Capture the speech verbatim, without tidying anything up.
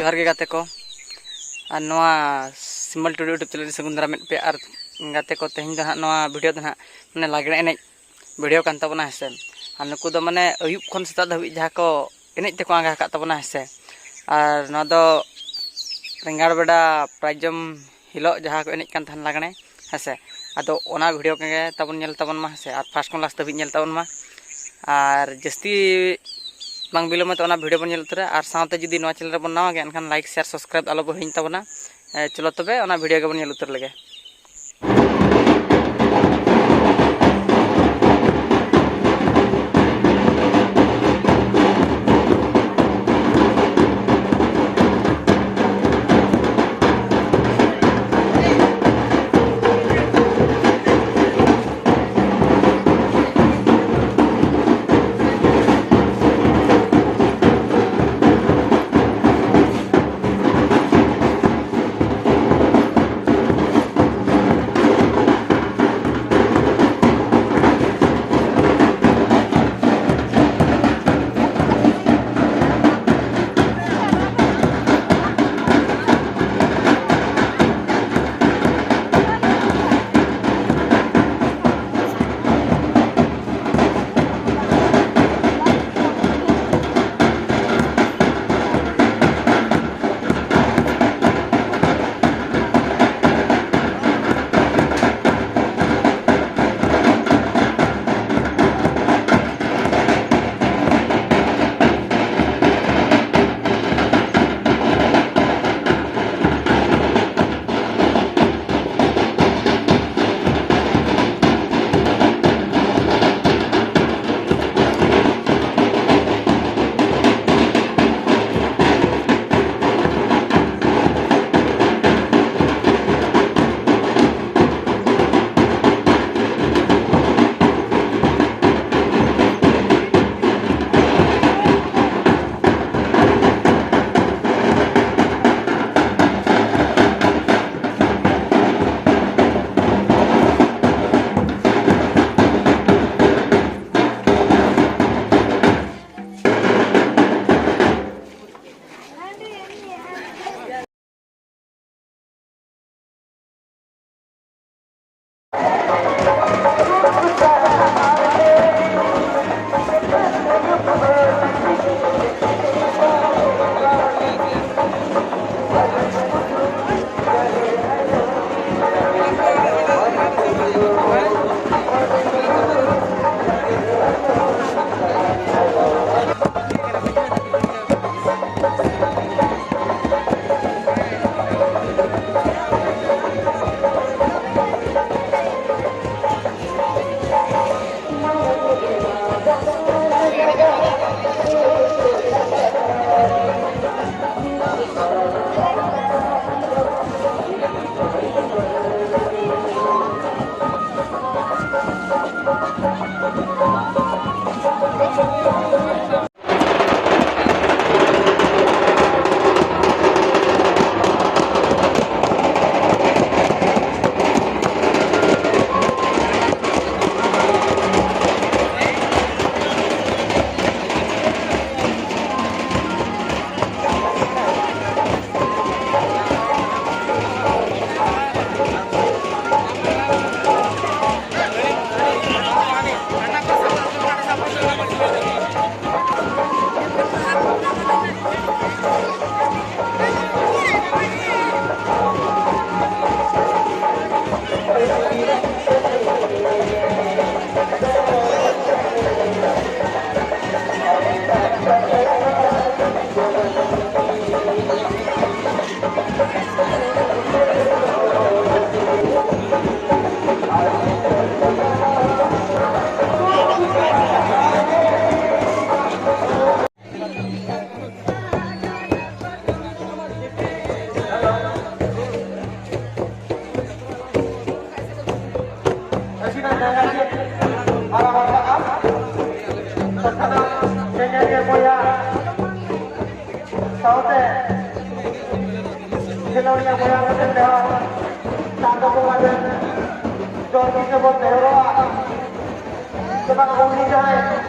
ᱡᱚᱦᱟᱨ ᱜᱮ ᱜᱟᱛᱮ ᱠᱚ, ᱟᱨ ᱱᱚᱣᱟ ᱥᱤᱢᱚᱞ ᱴᱩᱰᱩ YouTube ᱪᱮᱱᱮᱞ ᱨᱮ ᱥᱟᱹᱜᱩᱱ ᱫᱟᱨᱟᱢ ᱢᱮᱫ ᱯᱮ᱾ ᱟᱨ ᱜᱟᱛᱮ ᱠᱚ, ᱛᱮᱦᱮᱧ ᱫᱚ ᱦᱟᱸᱜ ᱱᱚᱣᱟ ᱵᱷᱤᱰᱤᱭᱳ ᱫᱚ ᱦᱟᱸᱜ ᱢᱟᱱᱮ ᱞᱟᱜᱽᱲᱮ ᱮᱱᱮᱡ ᱵᱷᱤᱰᱤᱭᱳ ᱠᱟᱱ ᱛᱟᱵᱚᱱᱟ, ᱦᱮᱸ ᱥᱮ᱾ ᱟᱨ ᱱᱩᱠᱩ ᱫᱚ ᱢᱟᱱᱮ ᱟᱹᱭᱩᱵ ᱠᱷᱚᱱ ᱥᱮᱛᱟᱜ ᱫᱷᱟᱹᱵᱤᱡ ᱡᱟᱦᱟᱸ ᱠᱚ ᱮᱱᱮᱡ ᱛᱮᱠᱚ ᱟᱸᱜᱟ ᱟᱠᱟᱫ ᱛᱟᱵᱚᱱᱟ, ᱦᱮᱸ ᱥᱮ᱾ ᱟᱨ ᱱᱚᱣᱟ ᱫᱚ ᱨᱮᱸᱜᱟᱲ ᱵᱮᱰᱟ ᱯᱨᱟᱭᱤᱡᱽ ᱡᱚᱢ ᱦᱤᱞᱳᱜ ᱡᱟᱦᱟᱸ ᱠᱚ ᱮᱱᱮᱡ ᱠᱟᱱ ᱛᱟᱦᱮᱱ ᱞᱟᱜᱽᱲᱮ, ᱦᱮᱸ ᱥᱮ᱾ ᱟᱫᱚ ᱚᱱᱟ ᱵᱷᱤᱰᱤᱭᱳ ᱠᱚᱜᱮ ᱛᱟᱵᱚᱱ ᱧᱮᱞ ᱛᱟᱵᱚᱱ ᱢᱟ, ᱦᱮᱸ ᱥᱮ, ᱟᱨ ᱯᱷᱟᱥᱴ ᱠᱷᱚᱱ ᱞᱟᱥᱴ ᱫᱷᱟᱹᱵᱤᱡ ᱧᱮᱞ ᱛᱟᱵᱚᱱ ᱢᱟ᱾ ᱟᱨ ᱡᱟᱹᱥᱛᱤ ᱵᱟᱝ ᱵᱤᱞᱚᱢ ᱛᱮ ᱚᱱᱟ ᱵᱷᱤᱰᱤᱭᱳ ᱵᱚᱱ ᱧᱮᱞ ᱩᱛᱟᱹᱨᱟ᱾ ᱟᱨ ᱥᱟᱶᱛᱮ ᱡᱩᱫᱤ ᱱᱚᱣᱟ ᱪᱮᱱᱮᱞ ᱨᱮᱵᱚᱱ ᱱᱟᱣᱟ ᱜᱮᱭᱟ, ᱮᱱᱠᱷᱟᱱ ᱞᱟᱭᱤᱠ, ᱥᱮᱭᱟᱨ, ᱥᱟᱵᱥᱠᱨᱟᱭᱤᱵᱽ ᱟᱞᱚ ᱵᱚ ᱦᱤᱲᱤᱧ ᱛᱟᱵᱚᱱᱟ᱾ ᱮ, ᱪᱚᱞᱚ ᱛᱚᱵᱮ ᱚᱱᱟ ᱵᱷᱤᱰᱤᱭᱳ ᱜᱮᱵᱚᱱ ᱧᱮᱞ ᱩᱛᱟᱹᱨ ᱞᱮᱜᱮ᱾ ᱥᱟᱶᱛᱮ ᱠᱷᱮᱞᱳᱰᱤᱭᱟᱹ ᱵᱚᱭᱦᱟ ᱠᱚᱴᱷᱮᱱ ᱱᱮᱦᱚᱨ, ᱪᱟᱸᱫᱚ ᱵᱚᱸᱜᱟ ᱴᱷᱮᱱ ᱡᱚᱞᱫᱤ ᱛᱮᱵᱚᱱ ᱱᱮᱦᱚᱨᱚᱜᱼᱟ᱾ ᱪᱮᱫᱟᱜ ᱩᱱᱤ ᱡᱟᱦᱟᱸᱭ